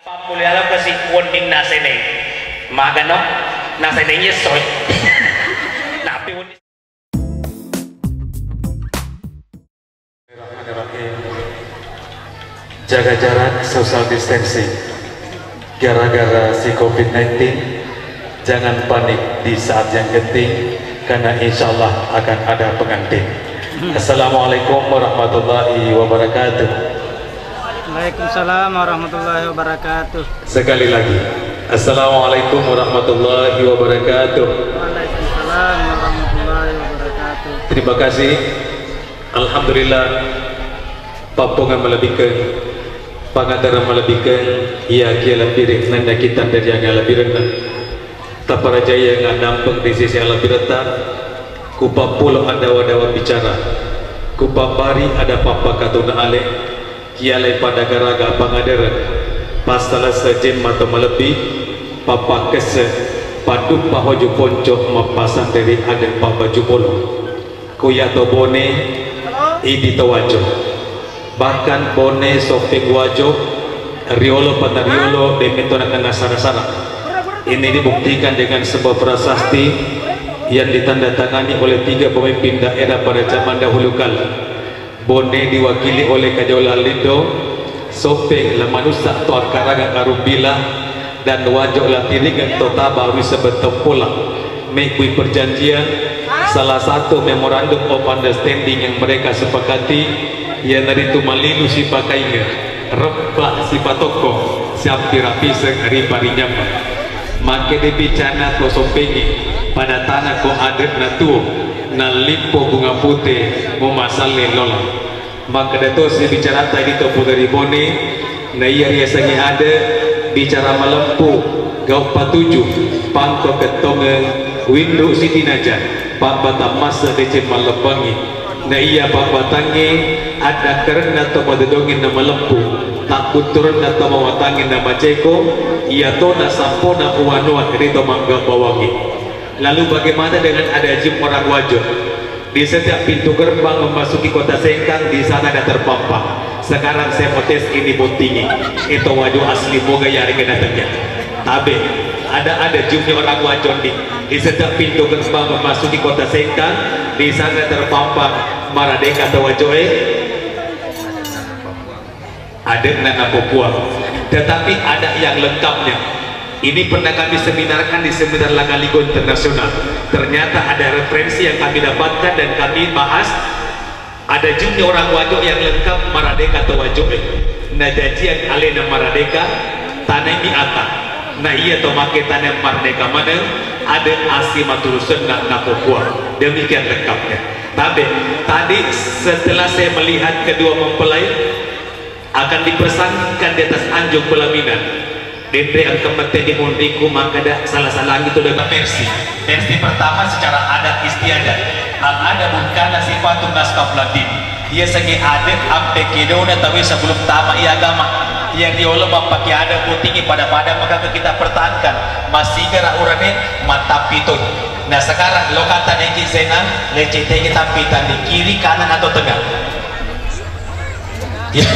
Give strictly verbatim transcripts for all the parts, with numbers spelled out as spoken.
Pammulai laleng kasi wenninna seneng. Magano, na seneng yessoi. Napi wenni. Bismillahirrahmanirrahim. Jaga jarak, social distancing. Gara-gara si covid nineteen, jangan panik di saat yang genting, karena insya Allah akan ada pengantin. Assalamualaikum warahmatullahi wabarakatuh. Waalaikumsalam warahmatullahi wabarakatuh. Sekali lagi, Assalamualaikum warahmatullahi wabarakatuh. Waalaikumsalam warahmatullahi wabarakatuh. Terima kasih. Alhamdulillah, pappongeng malebbikeng, pangatereng malebbikeng, iyakiya lebbirenna, iyakiya tanre rianga lebbirenna. Taparajaiya naddampeng ri sese alebbiretta, kupappulo addawa-dawa bicara, kupabbari ada pappakatuna ale, kialai pada garaga pangadereng, passalesse jemma to malebbi, pappakkesse, padduppa hoju ponco, mappasanre ri ade pabbaju bolong. Ko iyato Bone, idi to Wajo. Bahkan Bone, Soppeng, Wajo, riolo panna riolo, de' metto nakenna sara-sara. Ini dibuktikan dengan sebuah prasasti yang ditandatangani oleh tiga pemimpin daerah pada zaman dahulu kala. Bone diwakili oleh Kajola Lindo, Soppeng La Manussa to Akkarangeng Arung Bila, dan Wajo La Tiringeng to Taba Wisebbe Teppola. Mebbui perjanjian, salah satu memorandum of understanding yang mereka sepakati, iyanaritu malilu sipakainge, rebba sipatokko, siappirapiseng ri parinyameng. Makkeda bicarana to Soppengnge, pada tana ko ade'na tuo, nallippo bunga pute, mumasalle lolang. Makkeda tosi bicarata idi to Pulo ri Bone, na iya riasengnge ade', bicara malempu, gau' patuju, pangko kettongeng, windu sitinaja, pabbatang masse deceng mallebbangngi. Na iya pabbatangnge, addakkarenna to madodongnge na malempu, tabbutturenna to mawatangnge na maceko, iyatona sampona uwanoa ri to mangga bawangnge. Lalu bagaimana dengan ada jim orang Wajo? Di setiap pintu gerbang memasuki Kota Sengkang, di sana ada terpampang. Sekarang saya mau tes ini bottingnya. Itu Wajo asli moga ya harga datangnya. Tabe, ada ada jumnya orang Wajo nih. Di setiap pintu gerbang memasuki Kota Sengkang, di sana terpampang Maradeka atau Wajo eh. Ade'na Napopuang. Tetapi ada yang lengkapnya. Ini pernah kami seminarkan di seminar Langaligo Internasional. Ternyata ada referensi yang kami dapatkan dan kami bahas. Ada jumnya orang Wajo yang lengkap Maradeka atau Wajo eh. Najajiang alena Maradeka, tanai mi ata. Na iya to make tanai Maradeka maneng, ada asi maturusenna Napopuang. Demikian lengkapnya. Tabe, tadi setelah saya melihat kedua mempelai, akan dipersangingkan di atas anjung pelaminan. Denre engka mette di munriku makkeda sala-salangi tu dua versi. Versi pertama secara adat istiadat. Al-adabu kana sifatun nas qabla din. Iya segi adat ampe kedona tawe sebelum tama iya agama. Iya riolo mappake adat bottingnge pada-pada maka kita pertahankan. Masigara urane mattappi to. Nah sekarang lo kata neki Zainal, lecce tegi tappi tadi kiri kanan atau tengah? Ya.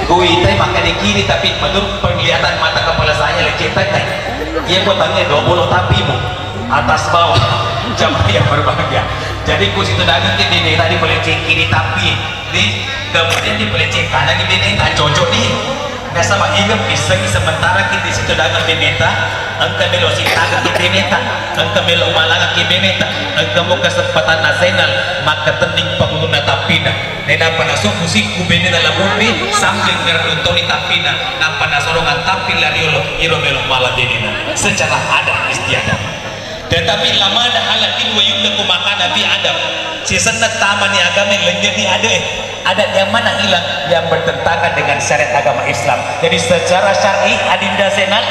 Kuitai makkeda kiri, tapi menurut penglihatan mata kepala saya lecce tengah. Iya ko tengah dua puluh tapimu atas bawah. Jamaah yang berbahagia. Jadi ku situ daging ke bene tadi pelecce kiri tapi di kemudian di pelecce kanan di bene tak cocok nih. Nasaba ingat pissengi sementara kita situ daging beneta, engka melo sitaga ke beneta, engka melo malaga ke beneta, engka mo kesempatan nasional maka tending pengguna tapina. Nainappa nasukku sikku benena lamunri sambil ngerenung toni tappina, nappa nasorongang tappi la riolo iro melo mala benena secara adat istiadat. Tetapi lamada ala din wa yuddaku makana fi adab. Sisenna tamani agama lennyeni ade. Adat yang mana hilang? Yang bertentangan dengan syariat agama Islam. Jadi secara syar'i adinda senang,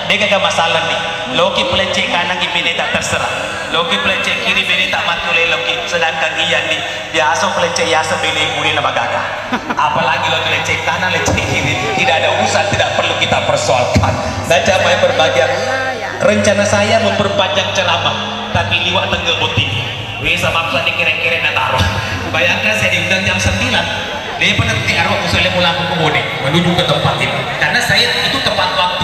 degaga masalah nih. Loki pelecek kanan beneta terserah. Loki pelecek kiri beneta matu leloki. Sedangkan iya nih Biasa pelecce yaseng bene gurina magaga. Apalagi lo lecce kanan, lecce kiri, tidak ada urusan, tidak perlu kita persoalkan. Nah, jamaah yang berbahagia, rencana saya memperpanjang ceramah, tapi liwat tengah botting. Wis, sebab saya kira-kira na taro. Bayangkan saya diundang jam sembilan. Dia pernah tiga waktu saya mulai ke Bone menuju ke tempat ini. Karena saya itu tepat waktu.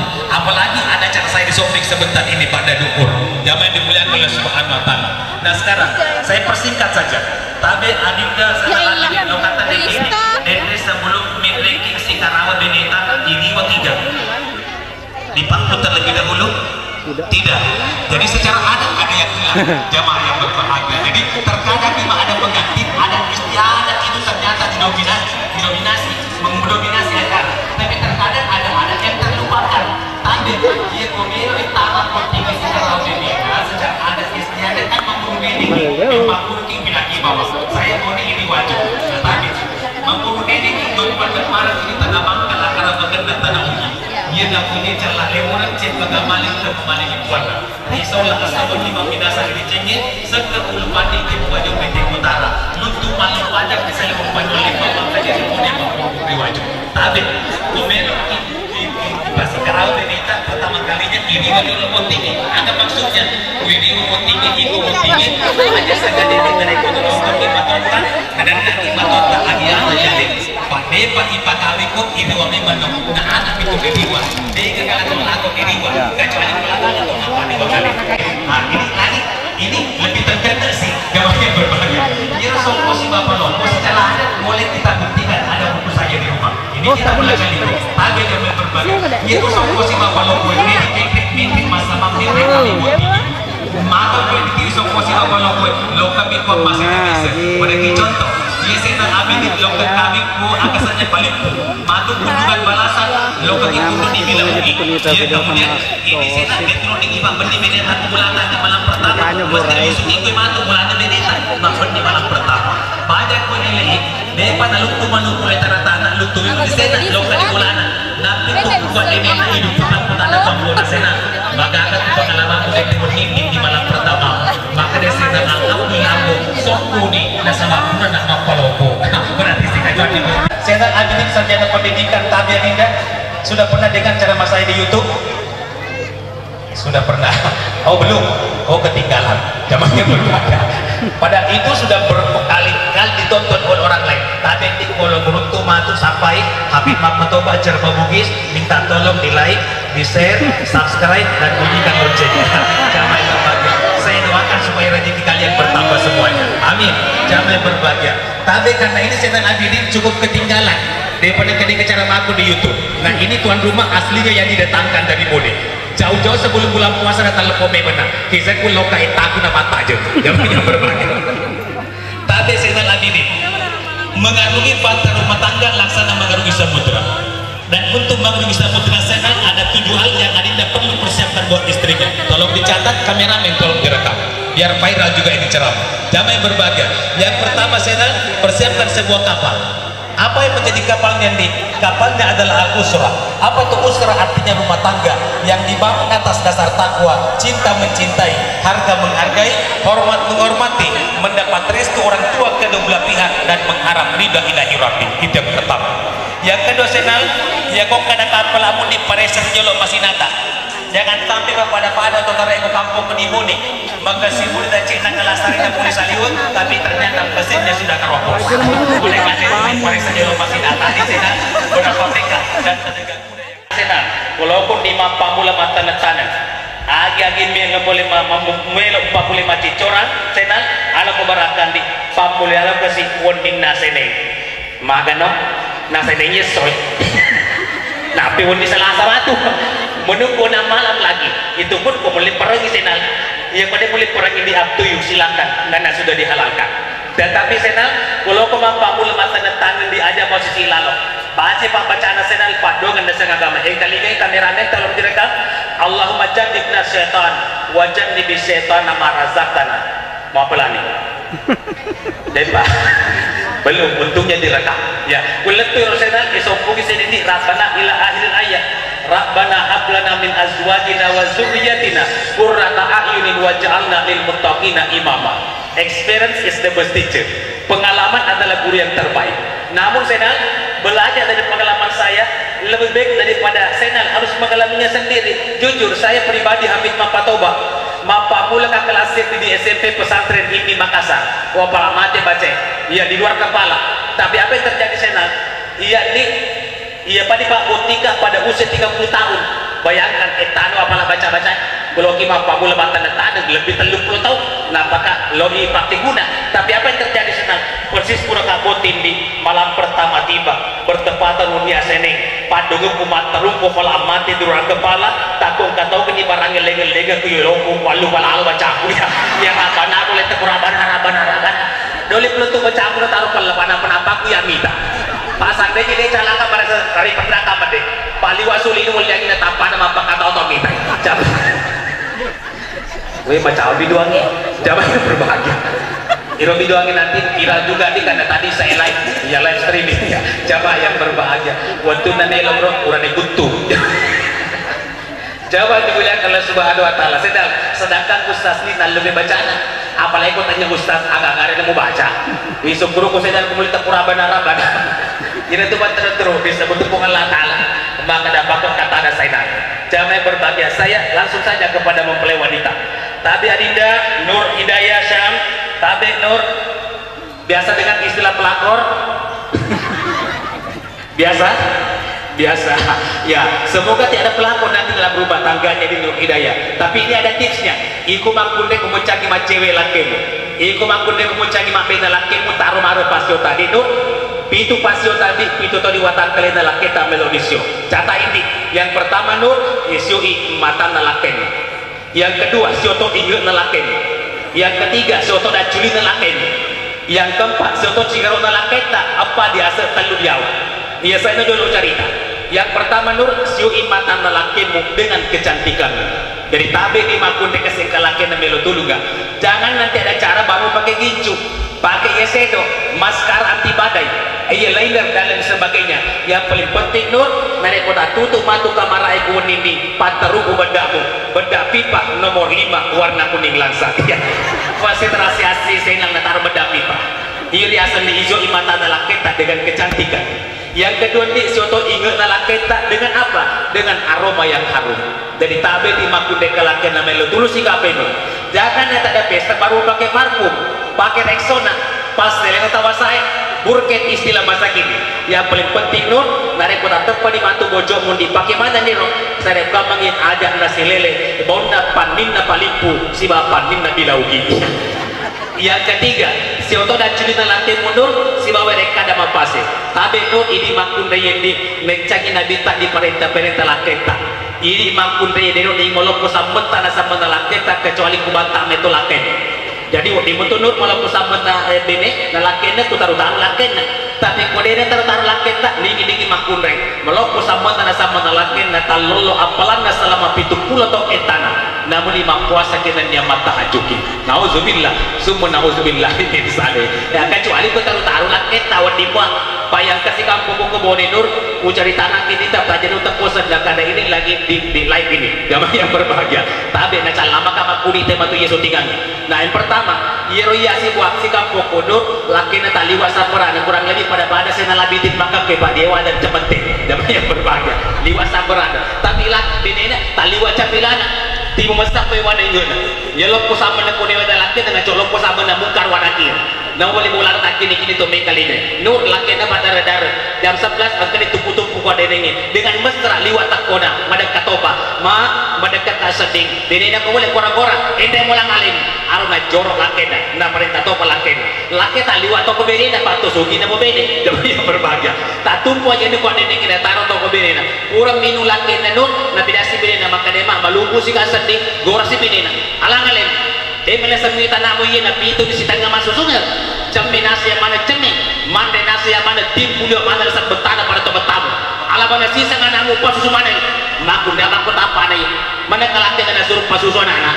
Apalagi ada acara saya di Sopping sebentar ini, Pak Dadukur. Jamaah yang dimuliakan oleh Subhanahu wa Ta'ala. Nah, sekarang saya persingkat saja. Tabe adinda, ya, salah iya. Lagi, no kata ini, Dende sebelum midreki si Karawa Beneta, ini wa tiga. Dipangku terlebih dahulu? Tidak. Jadi secara adat ada yang hilang. Jamaah yang berbahagia. Jadi terkadang memang ada pengganti, adat istiadat itu ternyata didominasi, didominasi, mendominasi acara. Tapi terkadang ada adat yang terlupakan. Tabe, iya, komero, eh, tawa, kontingen secara otomatis, secara adat istiadat kan mangkuru wedding, mangkuru ki pinaki bawa. Saya mau ini wajib. Nah, tabe, mangkuru wedding, dua ribu empat belas ini tanah mangkal, akara bagenna tanah uji. Iya, napunya celah lewat, cek bagaimana, udah kembali di kuala. Risola asabun lima pinasa ricenge, sekka ulu pandi ke Buwajo Pete Utara. Luntu malu pajak ke saya Buwajo lima bangsa jadi punya mampu riwaju. Tabe, komero ki, ki, ki, pasti kerau berita pertama kalinya ini waktu lo pentingnya. Ada maksudnya. Ini lo pentingnya, itu pentingnya. Aja saja di negara itu lo penting matonta, kadang nanti matonta lagi apa jadi. Padepa ipakawiko iriwa memang no. Nah, anak itu iriwa. Dega kala to lako iriwa. Kecuali kala to lako apa iriwa kali. Nah, ini lagi, ini lebih terkenal sih. Jawabnya berbahaya. Iro songko si bapak lompo secara adat boleh kita buktikan ada buku saya di rumah. Ini kita belajar itu. Tabe yang berbahaya. Itu songko si bapak lompo ini di titik-titik masa mampir kami buat ini. Maka gue di songko si bapak lompo. Lo kami kuat masih bisa. Pada contoh. Iya, Zainal Abidin, lokka kami ku akasannya paling ku. Matu kunjungan balasan, lokka ki kudu dibilang ugi. Iya, kemudian ini Zainal Abidin, ini Zainal Abidin, ini Pak Bendi, ini aku bulanan di malam pertama. Mesti Yusuf itu matu bulanan ini, Pak Bendi malam pertama. Banyak ku ini, depa na luttu manukku le tanah-tanah, luttu itu di Zainal, lokka di bulanan. Nanti ku buat ini, hidup tetap ku tanda bangku Zainal. Maka aku pengalaman ku itu di malam pertama. Maka dia sih, alhamdulillah, sokkuni nasaba pura nak mappaloko. Berarti sih kajuan itu. Zainal Abidin, sarjana pendidikan, tabe adinda, sudah pernah dengar ceramah saya di YouTube? Sudah pernah. Oh, belum. Oh, ketinggalan. Zamannya belum ada. Padahal itu sudah berkali-kali ditonton oleh orang lain. Tabe di kalau beruntung matu sampai Habib Mammatoba ceramah Bugis, minta tolong di like, di-share, subscribe, dan bunyikan loncengnya. Jamaah yang berbahagia. Saya doakan supaya rezeki kalian bertambah semuanya. Amin. Jamaah yang berbahagia. Tapi karena ini Zainal Abidin cukup ketinggalan daripada ketika ceramah aku di YouTube. Nah, ini tuan rumah aslinya yang didatangkan dari Bone. Jauh-jauh sebelum bulan puasa datang lepo memena. Kisahku lokka etaku na mata aja. Jamaah yang berbahagia. Tabe Zainal Abidin. Mengarungi bahtera rumah tangga laksana mengarungi samudra. Dan untuk mengarungi samudra Zainal, ada tujuh hal yang adinda perlu persiapkan buat istrinya. Tolong dicatat, kameramen tolong direkam. Biar viral juga ini ceramah. Jamaah yang berbahagia. Yang pertama Zainal, persiapkan sebuah kapal. Apa yang menjadi kapalnya, Ndi? Kapalnya adalah al-usrah. Apa tuh usrah? Artinya rumah tangga yang dibangun atas dasar takwa, cinta mencintai, harga menghargai, hormat menghormati, mendapat restu orang tua kedua belah pihak, dan mengharap ridha ilahi rabbi. Itu yang pertama. Yang kedua Zainal, ya kok kada kapal amun diparesa jolo masinata. Jangan sampai pada-pada atau tarai ke kampung menimbuni. Maka si murid cek nang kelasari dan mulai saliweng, tapi ternyata mesinnya sudah keropos. Oleh karena itu, paling saja lo masih datang di sini, berapa mereka dan penegak kuda yang Zainal, walaupun di mappamula mattaneng-taneng, agi-agi melo boleh ma-, ma-, melo pammula maciccorang, Zainal, ala ko barakan di pammula ala ko si wonninna seneng. Magano, nasaba iya soi. Nappi wenni Selasa matu. Menunggu enam malam lagi. Itu pun ko mulle perangi Zainal. Iya, pada mulle perangi di up to you, silakan. Karena sudah dihalalkan. Tetapi Zainal, kalau ko mappamula mattaneng-taneng diajak posisi lalo. Baca pabbacana Zainal, paddoangeng naseng agama. Eh, kaligai kameramen, tolong direkam. Allahumma jannibna syaitan, wa jannibis syaitana ma razaqtana. Mau apa lagi? Depa. Belum, untungnya direkam. Ya, kullettu ro Zainal, isoppuki sedini, Rabbana ila akhiril ayat. Rabbana hab lana min azwajina wa dzurriyyatina qurrata a'yunin waj'alna lil muttaqina imama. Experience is the best teacher. Pengalaman adalah guru yang terbaik. Namun Zainal, belajar dari pengalaman saya, lebih baik daripada Zainal harus mengalaminya sendiri. Jujur, saya pribadi Hamid Mapatoba, mappammula ka kelas satu di S M P Pesantren Imni Makassar. Wah, pala mate baca. Iya, di luar kepala. Tapi apa yang terjadi, Zainal? Iya, di, iya, pada Pak Botika pada usia tiga puluh tahun. Bayangkan, ettano apala baca-baca, kuloki mappammula mattaneng-taneng lebih telluppulo taung, nappaka loni pakkeguna. Tapi apa yang terjadi, senang? Persis pura kabotting di malam pertama tiba, bertepatan wenni Senin, paddungukku mattarungku fala mate durang kepala, takko engka tau ni barang lengeng-lengeng ku yoloku, wallu fala alo bacaku ya. Yang apa-apa boleh tekura bana, bana, bana. Doli pelutu bacaku na taruh pella, panapa-napaku ya mita. Pasang deh jadi calaka pada se-, dari pendaka mede. Paliwa sulinu weliangina tappana mappakata oto mita. Coba. Weh, macau biduangi. Coba yang berbahagia. Iro biduangi nanti viral juga nih karena tadi saya live, ya live streaming ya. Coba yang berbahagia. Waktu nanti lo bro, kurang ikut tuh. Coba dimuliakan Allah Subhanahu wa Ta'ala. Sedang, sedangkan Ustaz ini nallume bacana. Apalagi kau tanya Ustaz, agak-agak ada mau baca. Isuk guru kau sedang kumuli tekura bana-bana. Ini tuh buat terus-terus disebut Puang Allah Ta'ala. Maka dapat kata ada saya. Jamaah yang berbahagia, saya langsung saja kepada mempelai wanita. Tabe Adinda Nur Hidayah Syam, Tabe Nur, biasa dengan istilah pelakor. Biasa? Biasa. Ya, semoga tiada pelakor nanti dalam rumah tangganya di Nur Hidayah. Tapi ini ada tipsnya. Iko makkunrai ko mencagi macewek lakkemu. Iko makkunrai ko mencagi mabbena lakkemu, taro maro pasio tadi, Nur. Pitu pasio tadi, pitu to di watang kalena lakketa melo disio. Catat ini. Yang pertama, Nur, isio i matanna lakkemu. Yang kedua, sioto inge'na lakkemu. Yang ketiga, sioto dacculina lakkemu. Yang keempat, sioto cigaro'na lakketta, eppa diaseng tellu diawa. Iya saja jolo carita. Yang pertama, Nur, sioi matanna lakkemu dengan kecantikanmu. Jadi tabe di makkunrai kesengka lakkenna melo tulunga. Jangan nanti ada acara baru pakai gincu. Pakai iya sedo, maskara anti badai, iya liner dan lain sebagainya. Yang paling penting, Nur, narekko tattutu matu kamarae ku wenni, patteruku beddamu, bedda pipa nomor lima warna kuning langsat. Iya. Konsentrasi asli senang nataro bedda pipa. Iri aseng diijo i matanna lakketta dengan kecantikan. Yang kedua, Ndi, sioto inge'na lakketta dengan apa? Dengan aroma yang harum. Jadi tabe di makkunrai ke lakkenna melo tulusi kapeno. Jangan yang tak ada pesta baru pakai parfum, pakai Rexona, pas selena tawasae, burket istilah masa kini. Yang paling penting, Nur, narekko tatteppa di matu bojomu, Ndi, pakai mana, Niro? Sarekkammengi aja nasi lele, baunna panninna palimpu, siba panninna bilaugi. Yang ketiga, sioto dacculina latte mundur, sibawa rekka ada mapase. Tabe, Nur, idi makkunrai, Ndi, mencangi nabitta di parenta-parenta lakketta. Idi makkunrai, Ndi, Nur, di maloppo sammetta na sammetta lakketta, kecuali kubatta meto lakkeni. Jadi, wedding meto, Nur, maloppo sammetta, eh, bene, na lakkenna, kutaru-taru lakkenna. Tapi ko dena taru-taru lakketta, ningi-ningi makkunrai. Maloppo sammetta na sammetta lakkenna, tallollo appalanna selama pitu pulo taung ettana. Namuni mappuasa ki nennia mattahajjuki. Nauzubillah, summa nauzubillah min zalik. Ya, kecuali ko taru-taru lakketta wedding mua. Payang kasi kampung ko Bone Nur, ucari tanah kini tak tajenu teko sedang kada ini lagi di, di live ini. Jamaah yang berbahagia. Tabe na calama ka makkuni te matu yeso tingangi. Nah, yang pertama, iyaro iya sibuaksi kampokko, Nur, lakkena taliwa sabbarana, kurang lebih pada-pada sena labitin maka ke Pak Dewa dan Cemete. Jamaah yang berbahagia. Liwa sabbarana. Tapi lak benena taliwa capilana. Timu masa pe wana inge'na. Ya loppo samanna kone wada lakkena, na coloppo samanna Mungkar wa Nakir. Nawali mulana takkini-kini to mekkalingai. Nur, lakkena madara-dara. Jam sebelas engkani tumpu-tumpu ko adenengnge. Dengan mesra liwa takkona, madekka topa. Ma, madekka ka sedding. Denena ko wale gora-gora, ente mulang alim. Aro na jorok lakkena, na parenta topa lakkena. Lakke taliwa toko benena, patto sugi na bobene. Jamaah yang berbahagia. Tatumpu aja ni ko adenengnge na taro toko benena. Pura minung lakkena, Nur, na pidasi benena, makkeda ma, malumpu si ka sedding, gora si benena. Alang alim. De mele semmi tanamu iye na pitu di sitengnga masusunge. Cemmi nasi yang mana cemmi, manre nasi yang mana timpu, dia mana resep betana pada to betamu. Ala mana sisa nganamu pasusu mana? Makunda makku tapa na iye. Mana kalatte kana suruh pasusu anak-anak.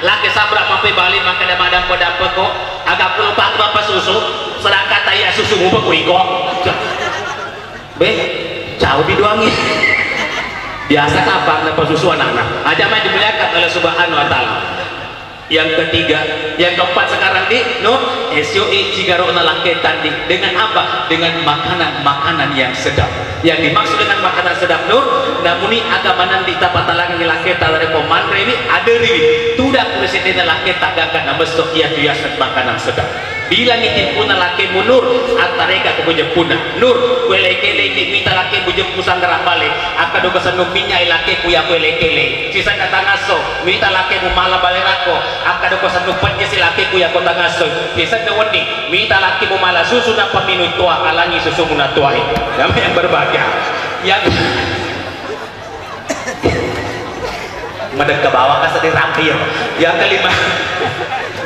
Laki sabra mampu bali makkeda madampa-dampa ko. Agak puluh pak bapak susu. Sedangkan taya susu mu baku iko. Be, jauh biduangi. Biasa kapang na pasusu anak-anak. Aja main dimuliakan oleh Subhanahu wa Ta'ala. Yang ketiga, yang keempat sekarang di, Nur, S O I cigarona lakke tandi. Dengan apa? Dengan makanan-makanan yang sedap. Yang dimaksud dengan makanan sedap, Nur, namuni agama nandi tapatalangi lakke tadi pemanrewi, ada riwi. Tuh Pura seddena lakke tagaka namesso, iyatu yaseng makanan sedang. Bilangi timpuna lakkemu, Nur, attareka ko jeppuna. Nur, kuelekele ki mita lakkemu jeppu sanggara bale, akkado ko sennu minnyai lakkeku ya kuelekele. Sisenna tangasso, mita lakkemu mala bale rakko, akkado ko sennu pejjesi lakkeku ya ko tangasso. Sisenna wenni, mita lakkemu mala susu nappa minung toa, alangi susumu natuai. Damai yang berbahagia. Yang Madekka bawang ka seddi rapi. Yang kelima,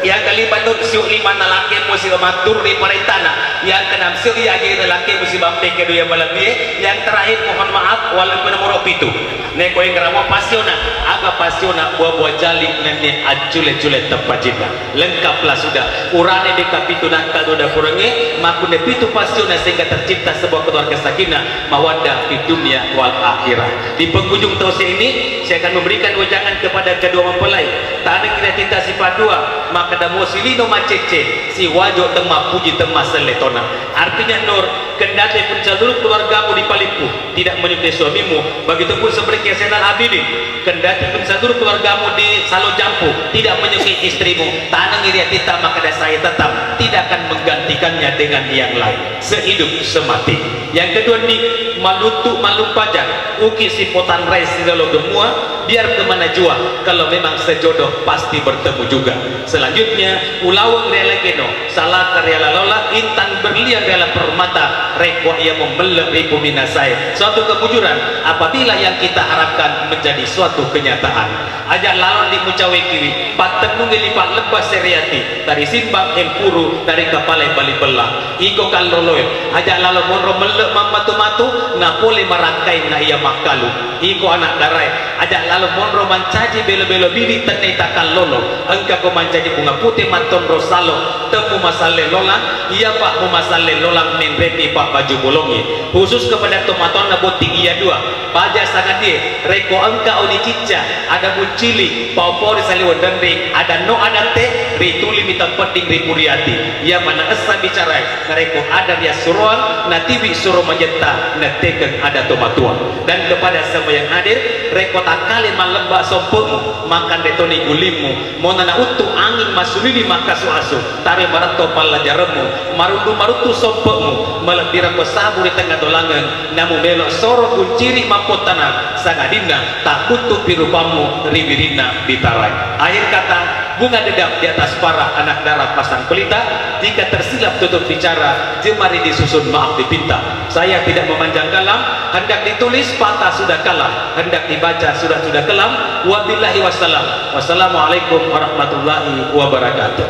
yang kelima tu siu lima na lakke musi matur ri parentana. Yang keenam siu iya jadi lakke musi bampe kedua malebbie. Yang terakhir mohon maaf walaupun nomor pitu. Neko yang ramo pasiona, aga pasiona buah-buah jali nenne acule-cule tepajinna. Lengkaplah sudah. Urane deka pitu nangka doda purengnge, makkunne pitu pasiona sehingga tercipta sebuah keluarga sakinah mawaddah di dunia wal akhirah. Di penghujung tausiah ini, saya akan memberikan wejangan kepada kedua mempelai. Taneng kira cinta sifat dua, maka damo silino macece, siwajo temma puji temma selletona. Artinya Nur, kendati pun seluruh keluargamu di Palipu tidak menyukai suamimu, begitupun sebaliknya Zainal Abidin. Kendati pun seluruh keluargamu di Salo Jampu tidak menyukai istrimu, tanengi ri atitta makkeda saya tetap tidak akan menggantikannya dengan yang lain sehidup semati. Yang kedua ni, maluntu malumpajang, uki sipotanrai silalo gemua, biar kemana jua, kalau memang sejodoh pasti bertemu juga. Selanjutnya, ulaweng riala geno, salaka riala lola, intan berlian riala permata, rekko iya memelle ribu minasae. Suatu kejujuran apabila yang kita harapkan menjadi suatu kenyataan. Aja lalon di mucawekiwi, pattennungi lipa lebba seriati, dari simbang empuru, dari kapalai bali bella. Iko kalloloe, aja lalo monro melle mammatu-matu, napole marakkai na iya makkalu. Iko anak darae, aja lalo monro mancaji belo-belo bili tennai takallolo. Engka ko mancaji bunga pute mattonro salo, temmu masalle lolang, iya pak mu masalle lolang menrepi pak baju bolongi. Khusus kepada tomatoanna botting iya dua, baja sangadie, rekko engka oni cicca, ada buccili, pao-pao ri saliweng denring, ada no adatte, rituli mi tempedding ri puriati. Iya mana essa bicarae, narekko ada riassuroang, natiwi suro majetta, nettekeng ada tomatua. Dan kepada semua yang hadir, rekko takkale mallebba sompe'mu, makkanre toni gulimmu, mona nauttu anging masulili makkasu-asu, tare maretto pallajaremmu, marundu maruttu sompe'mu, malebbireng ko sabu ri tengnga dolangeng, namu melo soro gunciri mappottanang, sangadinna tabbuttu pi rupammu ri wirinna bitarai. Akhir kata, bunga dedap di atas para anak dara pasang pelita, jika tersilap tutur bicara, jemari disusun maaf dipinta. Saya tidak memanjang kalam, hendak ditulis patah sudah kalam, hendak dibaca sudah-sudah kelam. Wabillahi wassalam. Wassalamualaikum warahmatullahi wabarakatuh.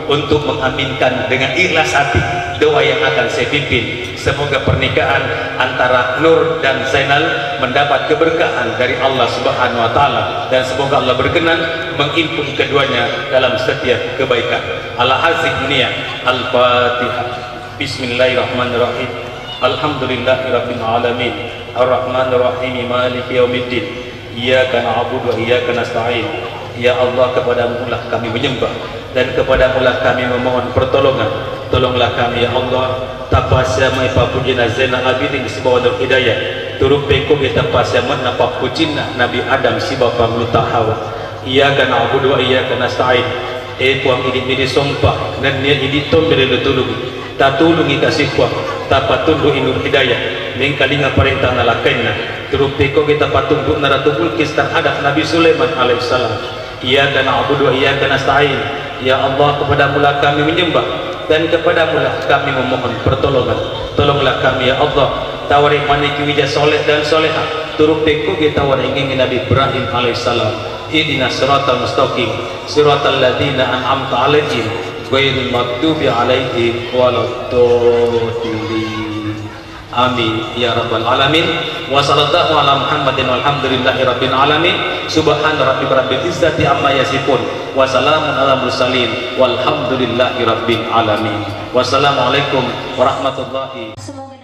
Untuk mengaminkan dengan ikhlas hati doa yang akan saya pimpin. Semoga pernikahan antara Nur dan Zainal mendapat keberkahan dari Allah Subhanahu wa Ta'ala, dan semoga Allah berkenan mengimpun keduanya dalam setiap kebaikan. Ala hazih niat. Al-Fatihah. Bismillahirrahmanirrahim. Alhamdulillahirabbil alamin. Arrahmanirrahim. Maliki yaumiddin. Iyyaka na'budu wa iyyaka nasta'in. Ya Allah, kepadamulah kami menyembah dan kepadamulah kami memohon pertolongan. Tolonglah kami, ya Allah. Tapasiamai papujina Zainal Abidin sibawa Nur Hidayah. Turung pekkogi tapasiamanna pappucinna Nabi Adam sibawa pangulutta Hawa. Iyyaka na'budu wa iyyaka nasta'in. E Puang, idi miri sompa, nennia idi tommi ri tulungi. Tatulungi kasi Puang, tapatundu'i Nur Hidayah, mengkalinga parentana lakkainna. Turung pekkogi tapatundu'na Ratu Bulqis terhadap Nabi Sulaiman alaihissalam. Iyyaka na'budu wa iyyaka nasta'in. Ya Allah, kepadamulah kami menyembah dan kepadamulah kami memohon pertolongan. Tolonglah kami, ya Allah. Tawari maniki wija soleh dan soleha. Turung pekkogi tawarengengi Nabi Ibrahim alaihissalam. Ihdinas siratal mustaqim, siratal ladzina an'amta alaihim, ghairil maghdubi alaihim waladdallin. Amin ya rabbal alamin. Wa sallallahu ala Muhammadin walhamdulillahi rabbil alamin. Subhana rabbika rabbil izzati amma yasifun. Wa salamun ala mursalin. Walhamdulillahi rabbil alamin. Wassalamualaikum warahmatullahi. Semoga